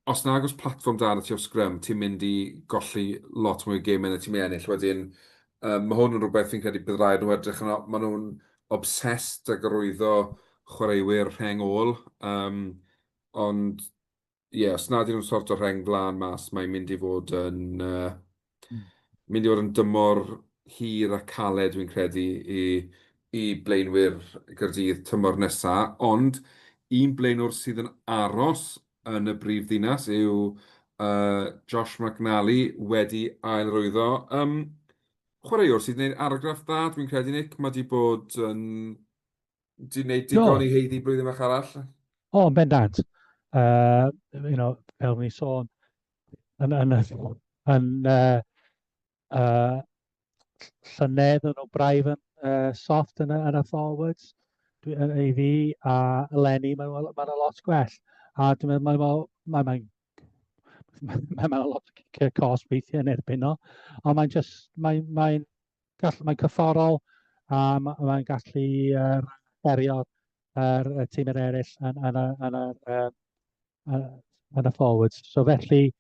Os nag oes platfform da 'da ti o sgrym, ti'n mynd i golli lot mwy o gemau na ti'n mynd i ennill. Wedyn, yym, mae hwn yn rhywbeth fi'n credu bydd rhaid nhw edrych arno. Maen nhw'n obsessed ag arwyddo chwaraewyr rheng ôl, yym, ond ie, os nad ydyn nhw'n sorto'r rheng flaen mas, mae'n mynd i fod yn uh, mynd i fod yn dymor hir a caled, dwi'n credu, i blaenwyr Gaerdydd tymor nesaf. Ond un blaenwr sydd yn aros yn y brif ddinas yw Josh McNally wedi ail-rwyddo. Chwaraewr sydd wedi gwneud argraff dda, dwi'n credu, Nick. Mae wedi bod yn 'di wneud digon i haeddu blwyddyn fach arall. O, yn bendant. Fel ni sôn, yn llynedd yn nhw braidd yn soft yn y forwards i fi, a eleni mae'n ma lot gwell. A dwi'n meddwl mae lot o cosb weithiau yn erbyn nhw, ond mae'n just, mae'n mae mae'n cyfforol a mae'n gallu herio'r y tîmau eraill yn y forwards. So felly, ie,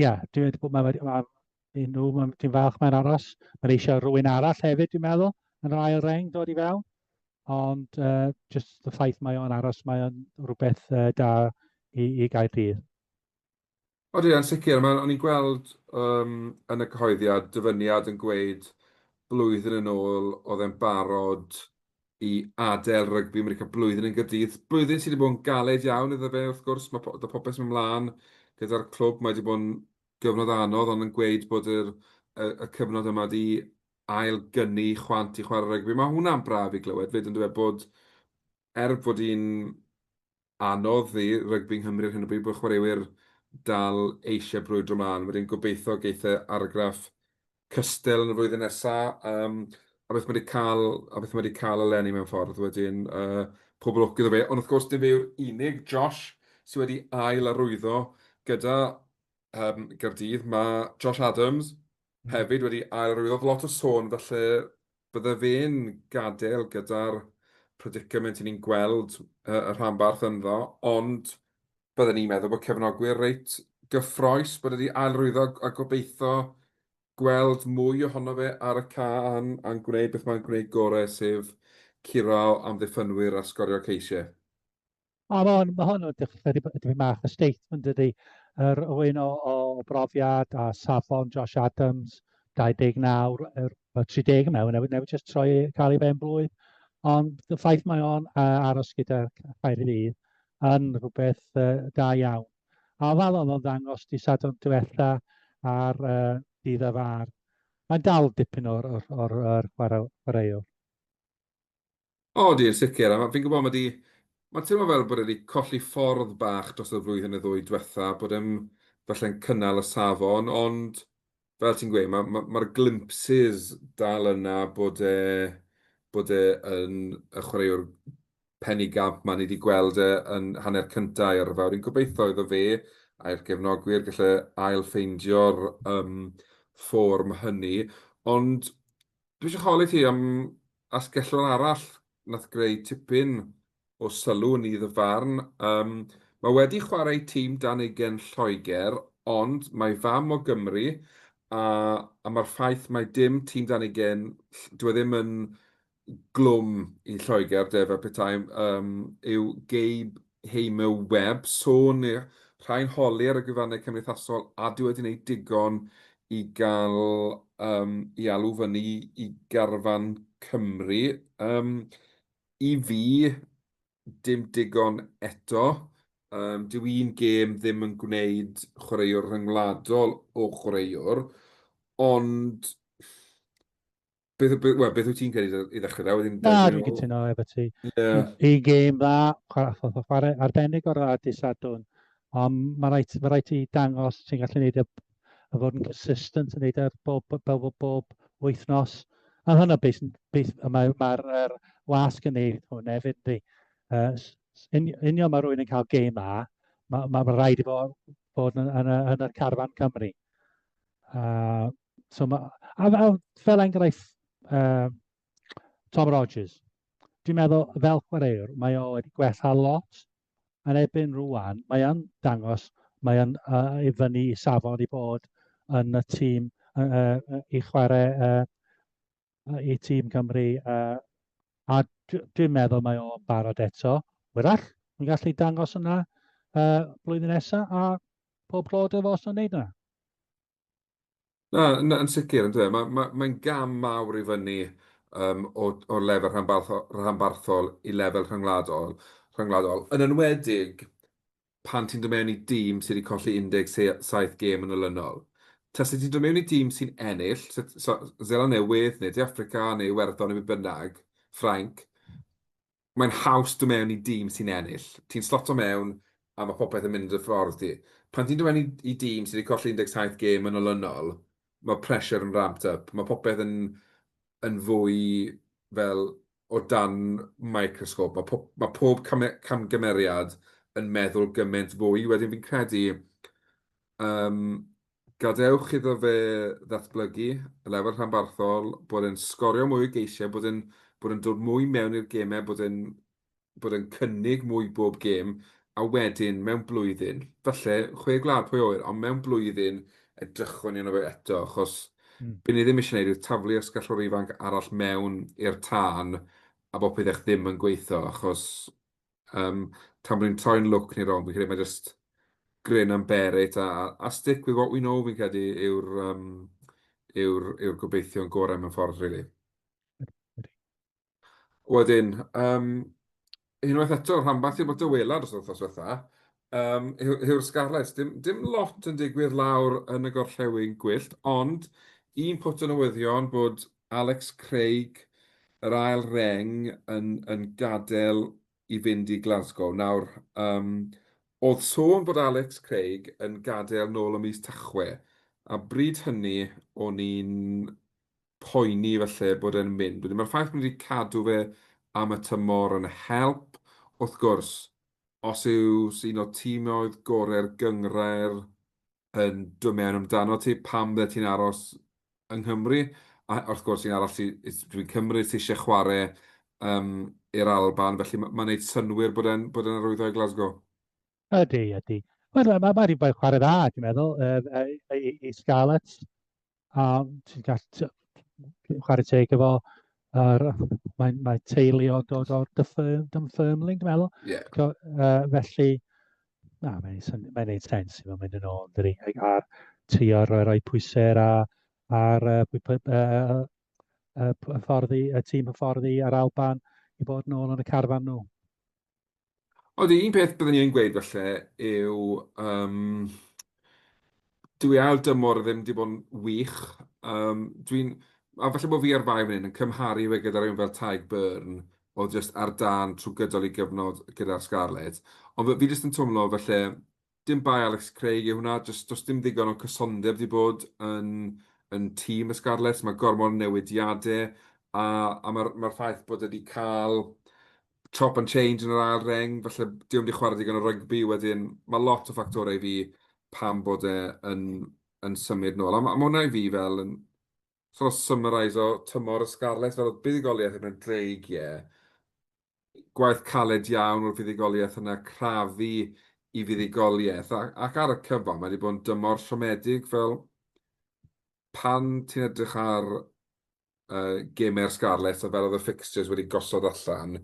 yeah, dwi'n meddwl bod dwi'n falch mae'n aros. Mae'n eisiau rhywun arall hefyd, dwi'n meddwl, yn yr ail reng dod i fewn. Ond just y ffaith mae o'n aros, mae o'n rhywbeth da i Gaerdydd. Odi, yn sicr. O'n i'n gweld yn y cyhoeddiad dyfyniad yn gweud blwyddyn yn ôl oedd e'n barod i adael rygbi. Mae wedi cael blwyddyn yn Gaerdydd. Blwyddyn sydd wedi bod yn galed iawn iddo fe, wrth gwrs. Mae popeth sy'n mynd mlaen gyda'r clwb. Mae wedi bod yn gyfnod anodd, ond yn gweud bod yr, y cyfnod yma wedi ail-gynnu chwant i chwarae rygbi. Mae hwnna'n braf i glywed 'fyd, yn dyw e, bod er bod hi'n anodd i rygbi yng Nghymru ar hyn o bryd, bod chwaraewyr dal eisiau brwydro mlaen. Wedyn gobeithio geith e argraff cystal yn y flwyddyn nesa, a beth mae wedi cael, a beth mae wedi cael eleni mewn ffordd. Wedyn, pob lwc iddo fe. Ond wrth gwrs, dim fe yw'r unig Josh sydd wedi ail arwyddo gyda Gaerdydd. Mae Josh Adams hefyd wedi ail arwyddo. Lot o sôn falle bydde fe'n gadael gyda'r predicament i ni'n gweld y rhanbarth ynddo, ond bydden ni'n meddwl bod cefnogwyr reit gyffroes bod e wedi ail-rwyddo a gobeithio gweld mwy ohono fe ar y cae a'n gwneud beth mae'n gwneud gorau, sef curo amddiffynwyr a sgorio ceisiau. O, mae hwn yn dipyn bach o statement, dydy. Yr un o brofiad a safon Josh Adams, 29, 30 mewn, newydd just troi cael ei ben blwydd. Ond y ffaith mae o'n aros gyda Caerdydd yn rhywbeth da iawn. A fel oedd o'n ddangos di Sadwrn diwetha ar dydd y far, mae'n dal dipyn o'r chwaraewr. O, ydy, yn sicr. A fi'n gwybod, mae 'di... Mae'n teimlo fel bod e 'di colli ffordd bach dros y flwyddyn neu ddwy diwetha, bod e'n falle'n cynnal y safon, ond fel ti'n gweud, mae'r ma, ma glimpses dal yna bod e, bod e yn y chwaraewr penigamp 'ma ni 'di gweld e yn hanner cyntaf ei yrfa. Wedyn gobeithio iddo fe a'r gefnogwyr gallu ail-ffeindio'r fform hynny. Ond dwi eisiau holi ti am asgellwr arall nath greu tipyn o sylw yn nydd y farn. Mae wedi chwarae i tîm dan ugain Lloegr, ond mae fam o Gymru, a, a mae'r ffaith mae dim tîm dan ugain, dyw e ddim yn glwm i Lloegr, de, fel petai, yw Gabe Hamer Webb. Sôn neu rhai'n holi ar y gwefannau cymdeithasol a dyw e wedi gwneud digon i gael i alw fyny i garfan Cymru. I fi, dim digon eto. Dyw un gêm ddim yn gwneud chwaraewr rhyngwladol o chwaraewr, ond beth, well, beth wyt ti'n credu i ddechrau da? Wedyn, Na, dwi'n cytuno efo ti. Yeah. Un gêm dda, chwarae arbennig o'r dda dydd Sadwrn. Ond mae rhaid, ma rhaid ti dangos ti'n gallu gwneud y, y fod yn consistent yn gwneud ar bob, bob, bob, bob wythnos. A hynna beth, beth mae'r ma er, wasg yn neud hwn hefyd, yndi. Union mae rhywun yn cael gêm dda, mae ma, ma rhaid i fod, fod yn, yn, yn, yn y carfan Cymru. So ma, a, a fel enghraifft, Tom Rogers, dwi'n meddwl fel chwaraewr, mae o wedi gwella lot. Yn erbyn rwan, mae o'n dangos, mae o'n i fyny i safon i bod yn y tîm i chwarae i tîm Cymru. A dwi'n meddwl mae o'n barod eto. Wyrach, mae'n gallu dangos yna blwyddyn nesaf a pob clod efo os o'n neud yna. Na, na, yn sicr, yn dweud. Mae'n ma, mae gam mawr i fyny o, o lefel rhanbarthol, rhanbarthol i lefel rhyngwladol, rhyngwladol. Yn enwedig pan ti'n dod mewn i dîm sydd wedi colli 17 gêm yn olynol. Tase ti'n dod mewn i dîm sy'n ennill, so, so Seland Newydd neu De Affrica neu Iwerddon neu be bynnag, Ffrainc, mae'n haws dod mewn i dîm sy'n ennill. Ti'n sloto mewn a mae popeth yn mynd y ffordd ti. Pan ti'n dod mewn i, i dîm sydd wedi colli 17 gêm yn olynol, mae pressure yn ramped up. Mae popeth yn, yn fwy fel o dan microscope. Mae, po, mae pob camgymeriad yn meddwl gymaint fwy. Wedyn fi'n credu gadewch iddo fe ddatblygu y lefel rhanbarthol, bod e'n sgorio mwy o geisiau, bod e'n bod e'n dod mwy mewn i'r gemau, bod e'n bod e'n cynnig mwy bob gêm, a wedyn mewn blwyddyn, falle chwe gwlad pwy a ŵyr, ond mewn blwyddyn edrychwn ni arno fe eto, achos be ni ddim eisiau gwneud yw taflu asgellwr ifanc arall mewn i'r tân a bod pethau ddim yn gweithio, achos tan bod ni'n troi'n lwc ni rownd, fi'n credu mae jyst grin and bear it a, a stick with what we know fi'n credu yw'r um, yw'r yw gobeithio'n gorau mewn ffordd, really. Wedyn, unwaith eto, rhanbarth i bod dywela dros yr wythnos diwetha, yw'r Scarlets. Dim, dim lot yn digwydd lawr yn y gorllewin gwyllt, ond un pwt o newyddion bod Alex Craig, yr ail reng, yn, yn gadael i fynd i Glasgow. Nawr, oedd sôn bod Alex Craig yn gadael nôl ym mis Tachwedd, a bryd hynny o'n i'n poeni falle bod e'n mynd. Wedyn mae'r ffaith bod nhw wedi cadw fe am y tymor yn help. Wrth gwrs, os yw un o tîmoedd gorau'r gynghrair yn dod mewn amdano ti, pam bydde ti'n aros yng Nghymru? A wrth gwrs, un arall sy, dwi'n cymryd sydd eisiau chwarae i'r Alban, felly mae'n ma gwneud synnwyr bod e'n bod e'n arwyddo i Glasgow. Ydy, ydy. Mae'n ma, ma wedi bod chwarae dda, dwi'n meddwl, i, i Scarlets. A ti'n gallu chwarae teg efo ar, mae, mae teulu o dod o'r Dunfermline, dwi'n meddwl. Yeah. So, felly, na, mae'n mae neud sens i fod mynd yn ôl, dydy, a'r trio rhoi, rhoi pwysau ar, ar hyfforddi, y tîm hyfforddi ar Alban i bod yn ôl yn y carfan nhw. Odi, un peth byddwn i yn gweud falle yw, dyw ei ail dymor ddim 'di bod yn wych. Dwi'n... a falle bod fi ar fai fan hyn, yn cymharu fe gyda rhywun fel Tadhg Beirne, oedd jyst ar dân trwy gydol ei gyfnod gyda'r Scarlets. Ond fi jyst yn twmlo falle, dim bai Alex Craig yw hwnna, jyst does dim ddigon o cysondeb 'di bod yn yn tîm y Scarlets, mae gormod o newidiadau, a a ma'r ma'r ffaith bod e 'di cael chop and change yn yr ail reng, falle 'di o'm 'di chwarae digon o rygbi wedyn, mae lot o ffactorau i fi pam bod e yn yn symud nôl. A ma' ma' hwnna i fi fel yn sort of summarise-o tymor y Scarlets, fel oedd buddugoliaeth yn y Dreigiau, gwaith caled iawn o'r fuddugoliaeth yna, crafu i fuddugoliaeth, ac, ac ar y cyfan mae wedi bod yn dymor siomedig fel pan ti'n edrych ar gemau'r Scarlets a fel oedd y fixtures wedi gosod allan,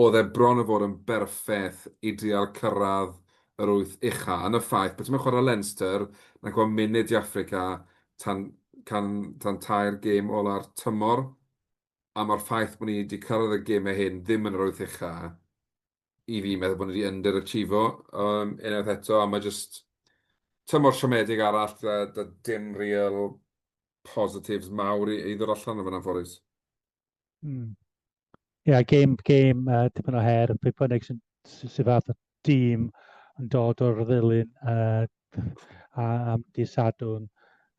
oedd e bron o fod yn berffaith i drial cyrraedd yr wyth ucha. Yn y ffaith bod ti'm yn chwarae Leinster, na'n gweld munud i Affrica, tan, can, tan tair gêm ola'r tymor. A mae'r ffaith bod ni wedi cyrraedd y gemau hyn ddim yn yr wyth ucha, i fi meddwl bod ni wedi underachievo unwaith eto, a mae jyst tymor siomedig arall, da, da dim real positives mawr i, i ddod allan o fe'n anffodus. Ie, yeah, gêm, gêm uh, tipyn o her, pryd bynnag sy'n sy fath o dîm yn dod o'r ddilyn uh, a, am dydd Sadwrn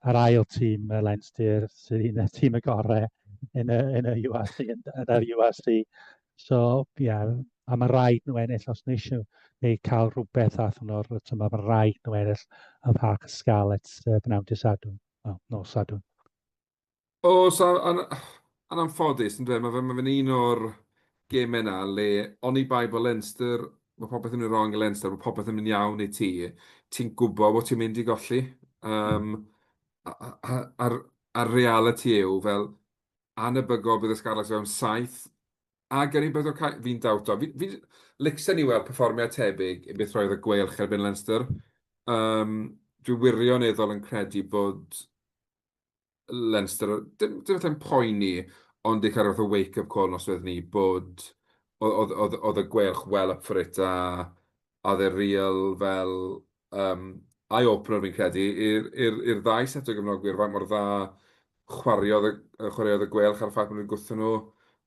a'r ail tîm uh, Leinster sydd un o'r tîm y gorau yn y, yn y URC, yn, yn yr URC. So, ie, yeah, a mae rhaid nhw ennill os nhw eisiau neu cael rhywbeth allan o'r tymor, mae rhaid nhw ennill ym Mharc y Scarlets uh, bnawn dydd Sadwrn, well, nos Sadwrn. Oes, a, a, yn anffodus, yn dweud, mae fe'n ma fe un o'r gemau yna le oni bai bod Leinster, mae popeth yn mynd wrong i Leinster, mae popeth yn mynd iawn i ti, ti'n gwybod bod ti'n mynd i golli. Um, a'r, a reality yw, fel, anebygol bydd y Scarlets fewn 7 a gyrru bedwar cais, fi'n dawto. Fi, fi, licsen i weld perfformiad tebyg i beth roedd y Gweilch erbyn Leinster. Um, dwi wirioneddol yn credu bod Leinster, dim, dim fatha'n poeni, ond i cael rhywbeth o wake-up call noswaith ni bod oedd, oedd, oedd y Gweilch well up for it a oedd e real fel um, eye-opener fi'n credu i'r ddau set o gefnogwyr faint mor dda chwaraeodd y, chwaraeodd y Gweilch a'r ffaith bod nhw'n gwthio nhw,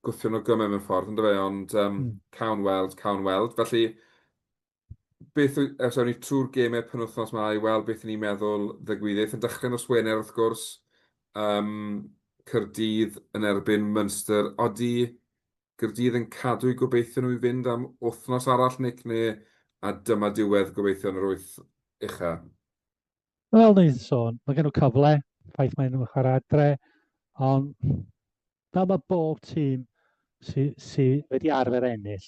gwthio nhw gymaint mewn ffordd, ynddo fe, ond um, cawn weld, cawn weld. Felly, beth, os awn ni trwy'r gemau penwythnos 'ma i weld beth 'y ni'n meddwl ddigwyddith. Yn dechrau nos Wener wrth gwrs, um, Caerdydd yn erbyn Munster. Odi Gaerdydd yn cadw eu gobeithio nhw i fynd am wythnos arall, Nick, neu a dyma diwedd gobeithio yn yr wyth ucha? Fel ni'n sôn, mae gen nhw cyfle, ffaith maen nhw'n chwarae adre, ond fel mae bob tîm sydd sy wedi arfer ennill,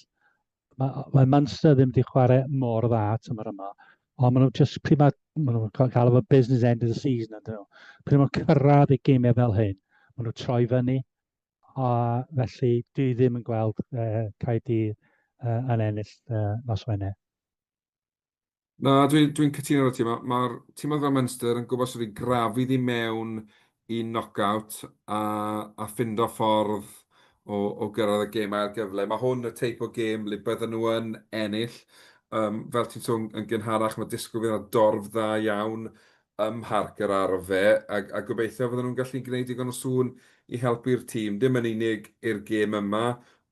mae, mae Munster ddim wedi chwarae mor dda tymor yma, ond maen nhw just, pryd mae, maen nhw'n cael efo business end of the season, ydyn nhw. Pryd maen nhw'n cyrraedd y geimiau fel hyn, maen nhw'n troi fyny, a felly dwi ddim yn gweld Caerdydd yn ennill nos Wener. Na, dwi'n dwi cytuno efo ti. Mae'r ma tîmoedd fel Munster yn gwybod sut i grafu ddi mewn i knockout a, a ffindo ffordd o, o gyrraedd y gêm ail gyfle. Mae hwn y teip o gêm le bydden nhw yn ennill. Um, fel ti'n sôn yn gynharach, mae disgwyl fydd yna dorf dda iawn ym Mharc yr Arfe, a, a gobeithio fydden nhw'n gallu gwneud digon o sŵn i helpu'r tîm, dim yn unig i'r gêm yma,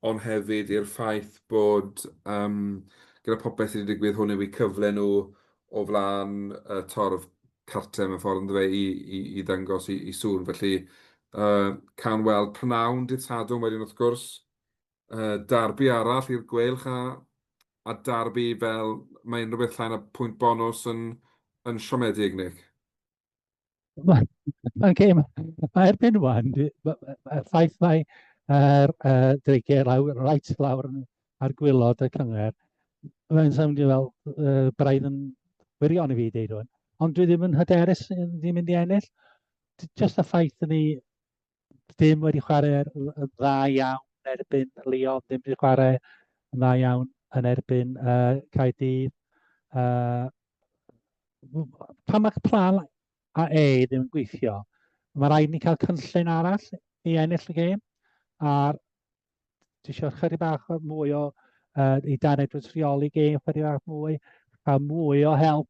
ond hefyd i'r ffaith bod, um, gyda popeth sydd wedi digwydd, hwn yw eu cyfle nhw o flaen y torf cartre mewn ffordd yndyfe i, i, i ddangos i, i sŵn. Felly, uh, cawn weld pnawn dydd Sadwrn wedyn wrth gwrs, uh, darbi arall i'r Gweilch a, a darbi fel mae unrhyw beth llai na pwynt bonws yn, yn siomedig, Nick. Mae'n gêm, mae erbyn wan, y ffaith mae yr uh, dreigiau lawr, reit lawr ar gwylod y cyngor, mae'n swnio fel uh, braidd yn wirion i fi deud hwn, ond dwi ddim yn hyderus ddim mynd i ennill. Just y ffaith ni ddim wedi chwarae yn dda iawn erbyn Lyon, ddim wedi chwarae yn dda iawn yn erbyn uh, Caerdydd. Uh, pan mae plan A E ddim yn gweithio, mae rhaid ni cael cynllun arall i ennill y gêm. A dwi eisiau chydig bach mwy o uh, i Dan Edwards rheoli gêm chydig bach mwy, cael mwy o help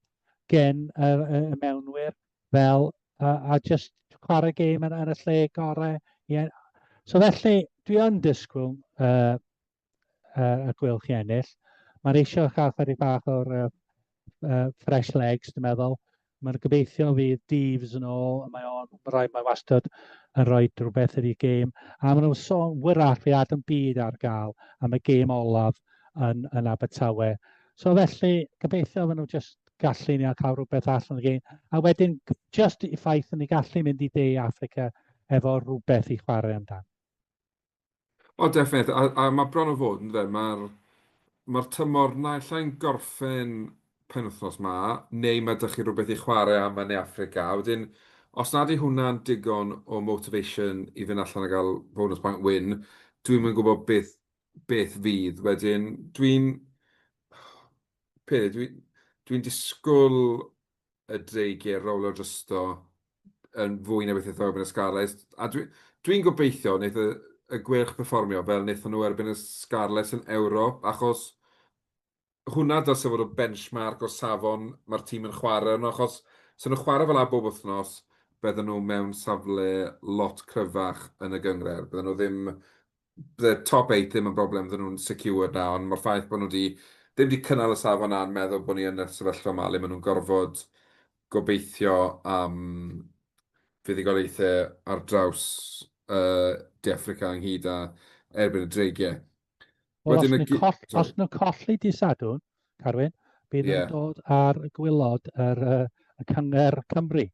gen y, y, y mewnwyr fel uh, a just chwarae gêm yn, yn y lle gorau. Yeah. So felly, dwi yn disgwyl uh, uh, y Gweilch i ennill. Mae'n eisiau cael chydig bach o'r uh, fresh legs, dwi'n meddwl. Mae'n gobeithio fydd Deaves yn ôl, mae o'n rhoi, mae wastad yn rhoi rhywbeth i'r gêm. A maen nhw'n sôn wyrach fi Adam Byd ar gael am y gêm olaf yn, yn Abertawe. So felly, gobeithio maen nhw just gallu ni a cael rhywbeth allan o'r gêm. A wedyn, just i ffaith ni gallu mynd i De Africa efo rhywbeth i chwarae amdan. O, definite. A, a mae bron o fod, yn dweud, mae'r mae tymor naill ai'n gorffen penwythnos ma, neu mae 'da chi rhywbeth i chwarae am yn Ne Affrica. A wedyn, os nad yw hwnna'n digon o motivation i fynd allan a gael bonus point win, dwi'm yn gwybod beth, beth fydd. Wedyn, dwi'n... Peth, dwi'n dwi disgwyl y Dreigiau rowlio drosto. yn fwy na beth wnaethon nhw erbyn y Scarlets. A dwi'n dwi gobeithio wneith y Gweilch perfformio fel wnaethon nhw erbyn y Scarlets yn Ewrop, achos hwnna dylse fod y benchmark o safon mae'r tîm yn chwarae arno, achos 'sen nhw'n chwarae fel 'na bob wythnos, bydden nhw mewn safle lot cryfach yn y gynghrair. Bydden nhw ddim... bydde top eight ddim yn broblem, bydden nhw'n secured 'na, ond mae'r ffaith bod nhw 'di ddim 'di cynnal y safon 'na yn meddwl bod ni yn y sefyllfa 'ma le maen nhw'n gorfod gobeithio am fuddugoliaethau ar draws De Affrica ynghyd â erbyn y Dreigiau. Wel, os nhw'n coll, os nhw colli di Sadwrn, Carwyn, bydd nhw'n dod ar gwylod yr, y Cyngor Cymru.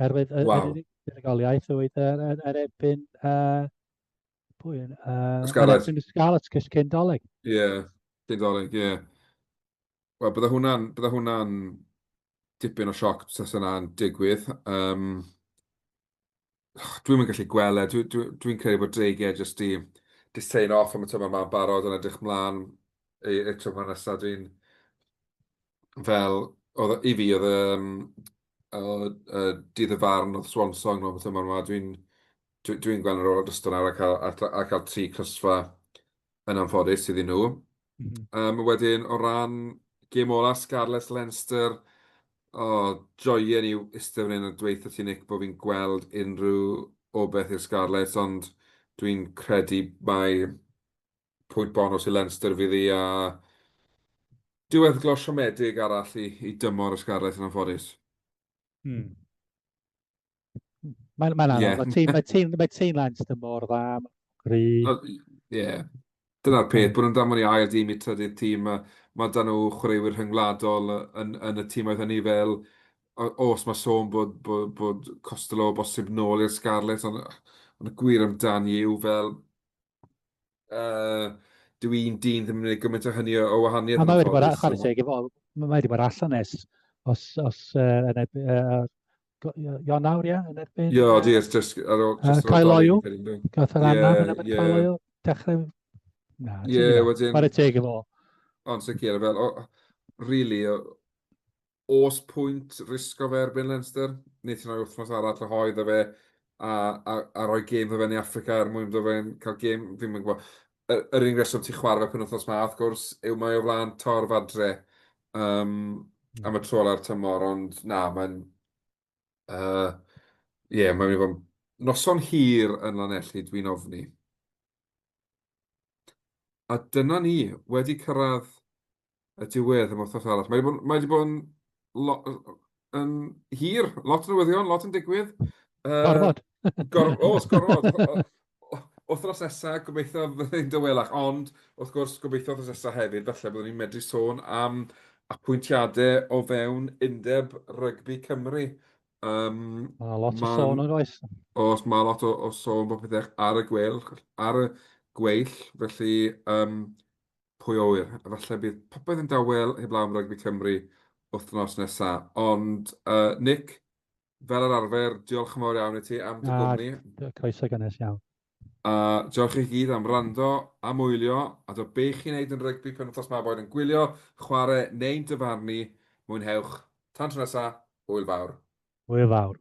Herwydd yr wow. unig fuddugoliaeth oedd er, er, er erbyn... pwy yn? Scarlets. Yn erbyn y Scarlets cyn Dolig. Ie, yeah, cyn Dolig, ie. Yeah. Wel, bydde hwnna'n bydde hwnna'n dipyn o sioc tase hwnna'n digwydd. Dwi'm yn gallu gweld e. Dwi dwi dwi'n credu bod Dreigiau jyst 'di 'di sign off am y tymor 'ma'n barod yn edrych mlaen i'r tymor nesa. Dwi'n fel, oedd i fi oedd yym oedd dydd y farn, oedd swan song nhw am y tymor 'ma. Dwi'n dwi dwi'n gweld nhw'n ôl drosto nawr a cael a cael tri crysfa yn anffodus iddyn nhw. Wedyn o ran gêm ola Scarlets Leinster, o, joien i iste fan hyn a dweud wrtho ti Nick bod fi'n gweld unrhyw obaith i'r Scarlets, ond dwi'n credu mai pwynt bonws i Leinster fydd hi a diweddglo siomedig arall i dymor y Scarlets yn anffodus. Mae'n mae anodd. Mae tîm, mae tîm, mae tîm Leinster mor dda, mae'n gry. Ie. Yeah. Dyna'r peth, bod nhw'n danfon i ail dîm i trydydd tîm, mae, mae 'da nhw chwaraewyr rhyngwladol yn, yn y tîmoedd hynny fel, os mae sôn bod, bod, bod Costelow o bosib nôl i'r Scarlets, ond, ond y gwir amdani yw fel, dyw un dyn ddim yn gwneud gymaint o hynny o wahaniaeth. A mae wedi bod, chwarae teg efo, mae wedi bod allan ers, os, os yn erbyn, Ionawr, ie, yn erbyn... Ie, di, just ar ôl... Kyle Oil, gath yr anaf yn erbyn Kyle Oil, dechrau... Na, ie, wedyn... Chwarae teg efo. Ond sicr, fel, really, Oes pwynt risgo fe erbyn Leinster? Neu ti'n rhoi wythnos arall o hoe iddo fe a, a, a rhoi gêm iddo fe yn Affrica er mwyn iddo fe'n cael gêm, fi'm yn gwybod. Yr, yr unig reswm ti'n chwarae fe penwythnos 'ma, wrth gwrs, yw mae o flaen torf adre am y tro ola'r tymor, ond na, mae'n... Ie, mae'n mynd i fod yn noson hir yn Lanelli, dwi'n ofni. A dyna ni, wedi cyrraedd y diwedd am wythnos arall. Mae wedi bod, mae wedi bod yn, lo, yn hir, lot o newyddion, lot yn digwydd. Gorfod. Gor, os, gorfod. Wythnos nesaf, gobeithio fydd hi'n dawelach, ond wrth gwrs, gobeithio wythnos nesaf hefyd, falle byddwn ni'n medru sôn am apwyntiadau o fewn Undeb Rygbi Cymru. Mae lot o sôn yn oes. Oes, mae lot o sôn bod pethau ar y gweill, ar y gweill, felly pwy a ŵyr, efallai bydd popeth yn dawel heblaw am Rygbi Cymru wythnos nesa. Ond Nick, fel yr arfer, diolch yn fawr iawn i ti am dy gwmni. Croeso gynnes iawn. A diolch i chi gyd am wrando, am wylio, a do be chi'n neud yn rygbi penwythnos 'ma, boed yn gwylio, chwarae neu'n dyfarnu, mwynhewch. Tan tro nesa, hwyl fawr. Hwyl fawr.